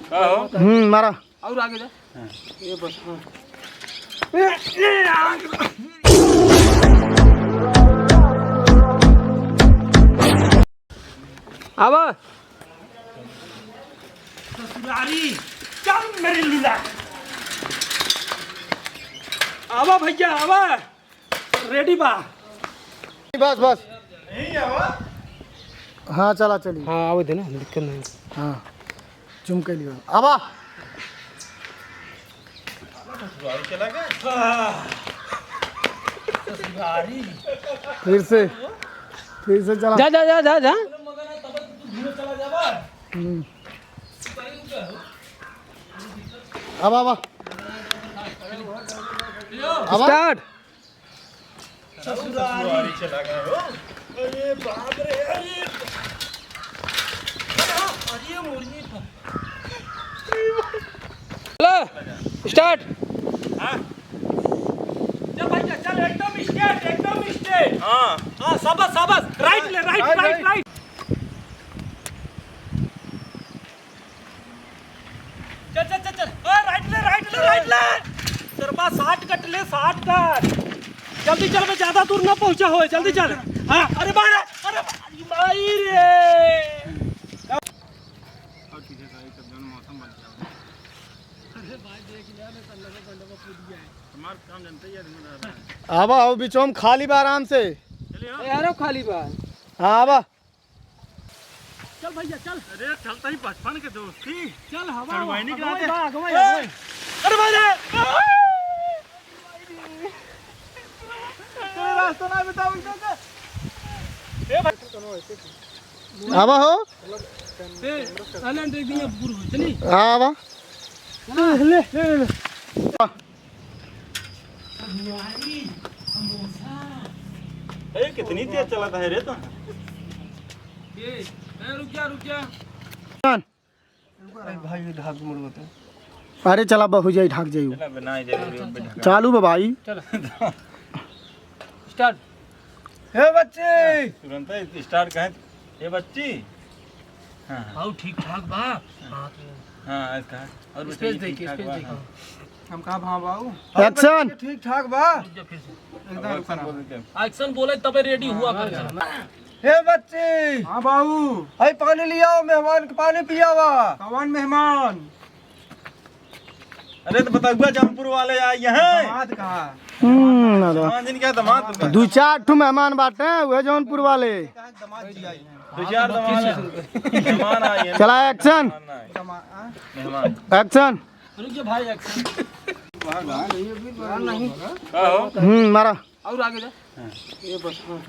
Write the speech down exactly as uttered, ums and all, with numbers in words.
का हो? हम्म, मारा। और आगे जा। हाँ। ये बस, हाँ। आवा। ससुरारी, चल मेरी लूला। आवा भैया, आवा। Ready बा। बस, बस। हाँ, चला, चली। हाँ, आवे दे ना, दिक्कत नहीं। हाँ, चुम के लियो। आवा। फिर से, फिर से चला। जा, जा, जा, जा, जा। हम्म। आवा, आवा। आवा। Start। ससुरारी चला गया हो। अरे बाप रे, अरे। अरे मोरी। चलो, start। हाँ। चल भाई, चल, चल, एकदम straight, एकदम straight। हाँ। हाँ, शाबाश, शाबाश। Right ले, right, right, right, right। Right। चल, चल, चल, चल। ओए, right ले, right ले, right ले। शर्मा, shortcut ले, shortcut। जल्दी चल, मैं ज्यादा दूर ना पहुंचा होए, जल्दी चल। हाँ, अरे बाप रे, अरे बाप रे, माई रे। अरे भाई, देख लिया, मैं सन्ना को गंडवा कूद गया है। हमार काम जानते ही आदमी रह रहा है। आवा, आवा, बीचों में खाली बा, आराम से। चलिए, हाँ। ए, यारो, खाली बा। हाँ, आवा। चल भैया, चल। अरे, चलता ही बचपन के दोस्ती। चल, हवा, चढ़वाई नहीं हवा, कराते। हवा, हवा, ए, हवा। अरे भाई रे। तेरे रास्ता ना बताओ इधर से। ए भाई। आवा हो। ए, अलन दे दिया गुरु, चली। हाँ, आवा। ले, ले, ले, ले। ए, कितनी तेज चलत है रे तू। ए, ए, रुक जा, रुक जा। अरे भाई, ये ढाक मुड़ बता। अरे चला, बहु जाई, ढाक जाई। चला, बना ही दे, बे ढाका। चालू बा भाई। चल। Start। हे बच्ची। तुरंत ही start कहें। हे बच्ची। हाँ, हाँ। भाऊ ठीक ठाक बा? हाँ, तो हाँ, ऐसा कहा। और space बताइए, देखिए, ठीक ठाक space बा? देखिए। हाँ। हम कहा, हाँ बाबू। Action। ठीक ठाक बा? रुक जा फिर से। एकदम action रुकना। बोल दे। Action बोले तबे ready हुआ कर। हे बच्ची। हाँ बाबू। आई पानी लियाओ, मेहमान के पानी पियावा। कौन मेहमान? अरे तो बतौआ जौनपुर वाले आए हैं। दामाद कहा? हम्म, ना दो। दामाद इनका दामाद का। दू चार ठो मेहमान बाटे, उहे जौनपुर वाले। दामाद जी आए हैं। दू चार दामाद, मेहमान आए हैं। चला, action। दामाद, हाँ? मेहमान। Action। रुक जा भाई, action। नहीं। का हो? हम्म, मारा। और आगे जा। हाँ। ये बस, हाँ।